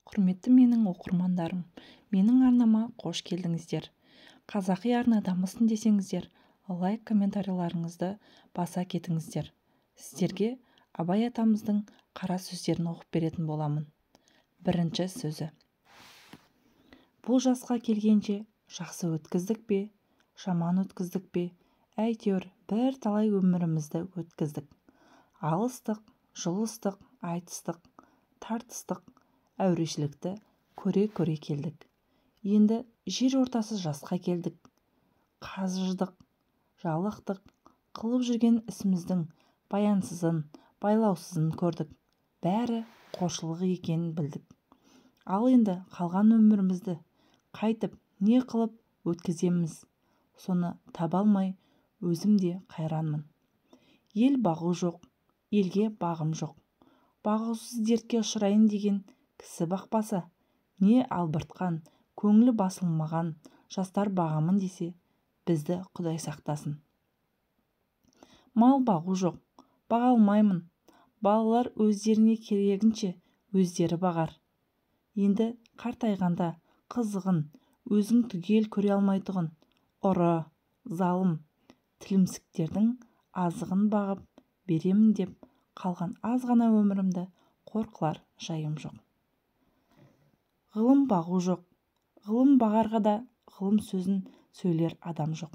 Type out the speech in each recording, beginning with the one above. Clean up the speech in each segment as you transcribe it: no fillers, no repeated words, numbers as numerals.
Құрметті менің оқырмандарым, менің арнама қош келдіңіздер. Қазақи арна дамысын десеңіздер, лайк, комментарийларыңызды баса кетіңіздер. Сіздерге Абай атамыздың қара сөздерін оқып беретін боламын. Бірінші сөзі. Бұл жасқа келгенше жақсы өткіздік пе, жаман өткіздік пе, әйтеуір бір талай өмірімізді өткіздік. Алыстық, жұлыстық, айтыстық, тартыстық, әурешілікті көре-көре келдік. Енді жер ортасы жасқа келдік. Қазыждық, жалықтық, қылып жүрген ісіміздің баянсызын, байлаусызын көрдік. Бәрі қоршылық екенін білдік. Ал енді қалған өмірімізді қайтып, не қылып өткіземіз, соны таба алмай өзім де қайранмын. Ел бағу жоқ, елге бағым жоқ. Бағусыз дертке ұшырайын деген кісі бақпаса, не албыртқан, көңілі басылмаған жастар бағамын десе, бізді Құдай сақтасын. Мал бағу жоқ, баға алмаймын. Балалар өздеріне керегінше өздері бағар. Енді қартайғанда қызығын өзің түгел көре алмайтұғын ұры, залым, тілімсіктердің азығын бағып беремін деп қалған аз ғана өмірімді қор қылар жайым жоқ. Ғылым бағу жоқ, ғылым бағарға да ғылым сөзін сөйлер адам жоқ.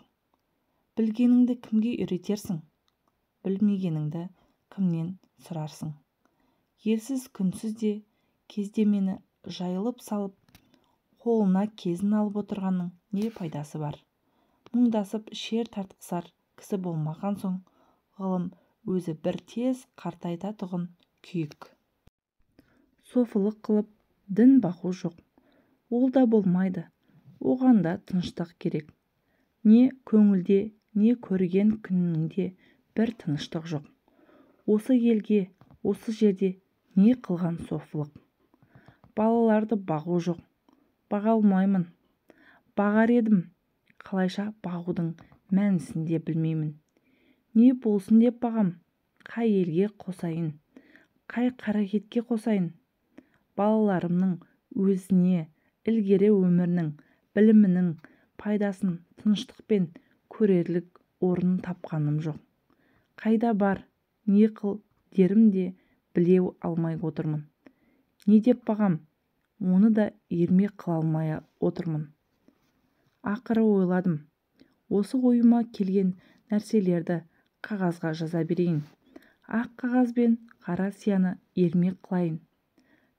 Білгеніңді кімге үйретерсің, білмегеніңді кімнен сұрарсың. Елсіз күнсіз де кездемені жайылып салып, қолына кезін алып отырғанның не пайдасы бар? Мұңдасып шер тартқысар кісі болмаған соң, ғылым өзі бір тез қартайтатұғын күйік. Софылық қылып дін бағу жоқ, ол да болмайды, оған да тыныштық керек. Не көңілде, не көрген күніңде бір тыныштық жоқ. Осы елге, осы жерде не қылған софылық? Балаларды бағу жоқ, баға алмаймын. Бағар едім, қалайша бағудың мәнісін де білмеймін. Не болсын деп бағам, қай елге қосайын, қай қаракетке қосайын? Балаларымның өзіне ілгері өмірінің, білімінің пайдасын тыныштықпен көрерлік орын тапқаным жоқ. Қайда бар, не қыл дерім де біле алмай отырмын. Не деп бағам, оны да ермек қыла алмай отырмын. Ақыры ойладым, осы ойыма келген нәрселерді қағазға жаза берейін. Ақ қағаз бен қара сияны ермек қылайын.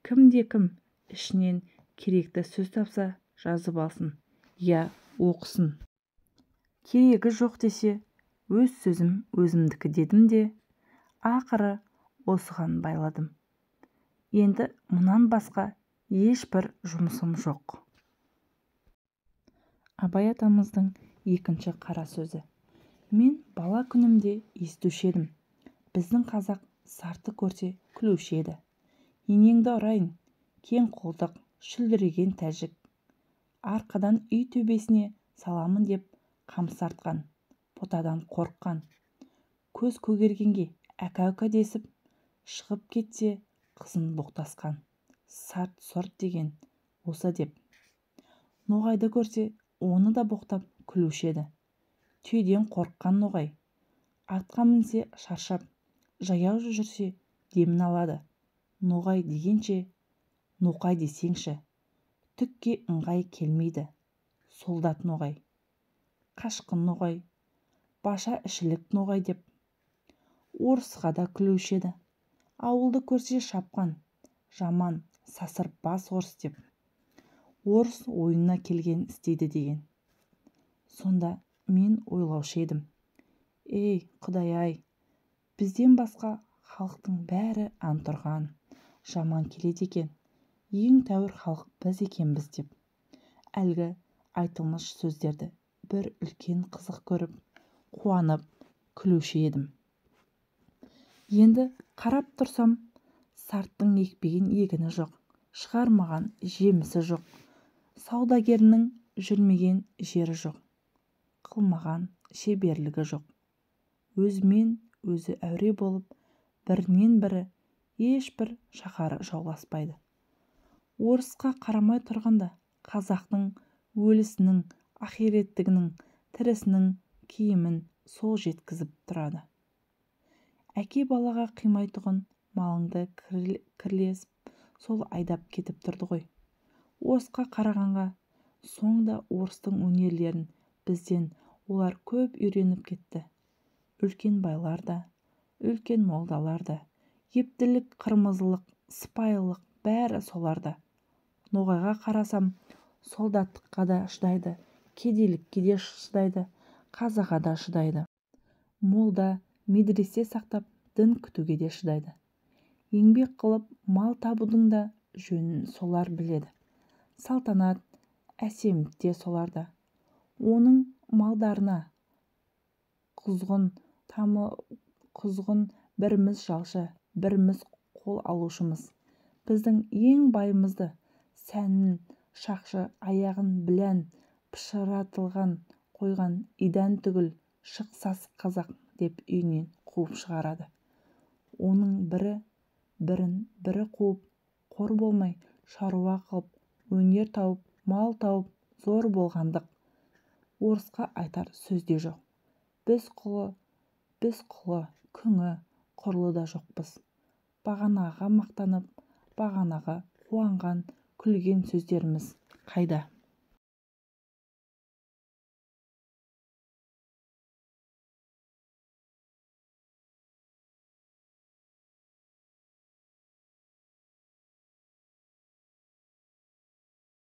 Кімде-кім ішінен керекті сөз тапса жазып алсын, я оқысын. Керегі жоқ десе, өз сөзім өзімдікі дедім де, ақыры осыған байладым. Енді мұнан басқа ешбір жұмысым жоқ. Абай атамыздың екінші қара сөзі. Мен бала күнімде естуші едім. Біздің қазақ сарты көрсе күлуші еді. Енеңді ұрайын, кең қолтық, шүлдіреген тәжік. Арқадан үй төбесіне саламын деп қамыс артқан, потадан қорыққан. Көз көгергенге әка-үка десіп, шығып кетсе қызын боқтасқан. Сарт-сұрт деген осы деп. Ноғайды көрсе, оны да боқтап күлуші еді. Түйеден қорыққан ноғай. Атқа мінсе шаршап, жаяу жүрсе демін алады. Ноғай дегенше, ноқай десеңші, түкке ыңғай келмейді. Солдат ноғай, қашқын ноғай, баша ішілік ноғай деп. Орысқа да күлуші еді. Ауылды көрсе шапқан, жаман, сасыр бас орыс деп. Орыс ойына келген істейді деген. Сонда мен ойлаушы едім. Ей, Құдай-ай, бізден басқа халықтың бәрі антұрған, жаман келеді екен. Ең тәуір халық біз екенбіз деп. Әлгі айтылмыш сөздерді бір үлкен қызық көріп, қуанып, күлуші едім. Енді қарап тұрсам, сарттың екпеген егіні жоқ, шығармаған жемісі жоқ, саудагерінің жүрмеген жері жоқ, қылмаған шеберлігі жоқ. Өзімен өзі әуре болып, бірінен бірі ешбір шаһары жауласпайды. Орысқа қарамай тұрғанда қазақтың өлісінің, ақиреттігінің, тірісінің киімін сол жеткізіп тұрады. Әке балаға қимайтұғын малыңды кірлесіп сол айдап кетіп тұрды ғой. Орысқа қарағанға соң да орыстың өнерлерін бізден олар көп үйреніп кетті. Үлкен байлар да, үлкен молдалар да, ептілік, қырмызылық, сыпайылық бәрі соларда. Ноғайға қарасам, солдаттыққа да шыдайды, кедейлікке де шыдайды, қазаға да шыдайды. Молда, медресе сақтап, дін күтуге де шыдайды. Еңбек қылып, мал табудың да жөнін солар біледі. Салтанат, әсемдік те соларда. Оның малдарына құзғын, құзғын біріміз жалшы, біріміз қол алушымыз. Біздің ең байымызды сәнін шақшы аяғын білән пышыратылған қойған идан түгіл шық сасық қазақ деп үйінен қуып шығарады. Оның бірі бірін бірі қуып, қор болмай шаруа қылып, өнер тауып, мал тауып, зор болғандық. Орысқа айтар сөз де жоқ. Біз құлы, күңі, құрлы да жоқпыз. Бағанағы мақтанып, бағанағы қуанған, күлген сөздеріміз қайда?